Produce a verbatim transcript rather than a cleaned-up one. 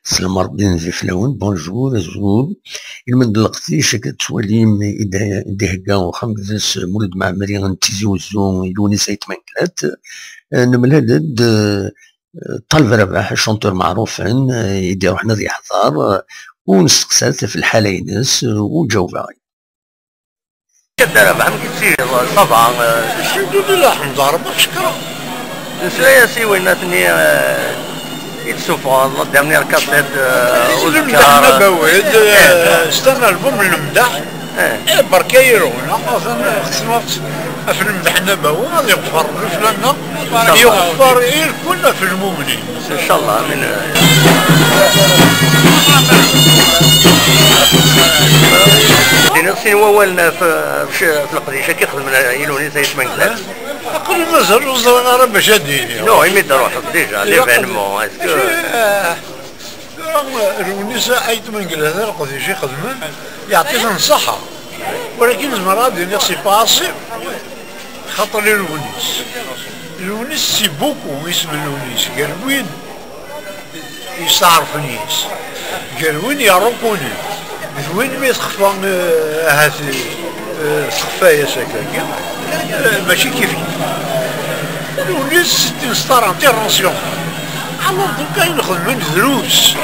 Slam Rebbi n di fell-awen, bonjour, azul. Ilmend n leqdic, akka tettwalim i d-, i d-ihegga uxxam deg-s Mulud Mɛemmri n Tizi Uzzu, Lewnis Ayt Mengellat. Eh, nemlal-d, eh, Ṭaleb Rabaḥ, chanteur meɛrufen, eh, i d-iruḥen ad yeḥḍer, eh, u nesteqsa-t ɣef lḥala-ines, eh, u ǧawbeɣ. Kadda Rabaḥ, amek i tettiliḍ? Ça va, eh? Alhamdulillah, ḥmed Rebbi, cekra. Nesla-yas i winna-tni, eh, i d-tessufɣeḍ, la dernière cassette, eh, Lemdeḥ Uzekka. Nabawid, eh, c'est un album n lemdeḥ. Eh. Eh, berka irun, atan xesma ɣef lemdeḥ Nabawi, ad iɣfer leflan-a, inshallah. Yeɣfer irkul ɣef lmumnin. Inshallah, amin. Tiniḍ sin wawalen ɣef, ɣef, ɣef leqdic-agi xedmen i Lewnis Ayt Mengellat? Aql-i mazal ur ẓriɣ ara bac ad d-iniɣ. Non, imi d-truḥeḍ déjà, l'événement, est-ce que... Mačči, eh, tura, Lewnis Ayt Mengellat d leqdic i xedmen, yeɛṭi-ten ṣṣeḥḥa. Walakin zemreɣ ad iniɣ c'est pas assez. Xaṭer i Lewnis. Lewnis, c'est beaucoup, isem Lewnis, gar win yesteɛṛfen yes, gar win yerrukunen, d win mi texfa, eh, ahat, eh, texfa-yas akkagi, eh, mačči kif kif. Lewnis, c'est une star internationale. Alors, donc, ayen xedmen drus.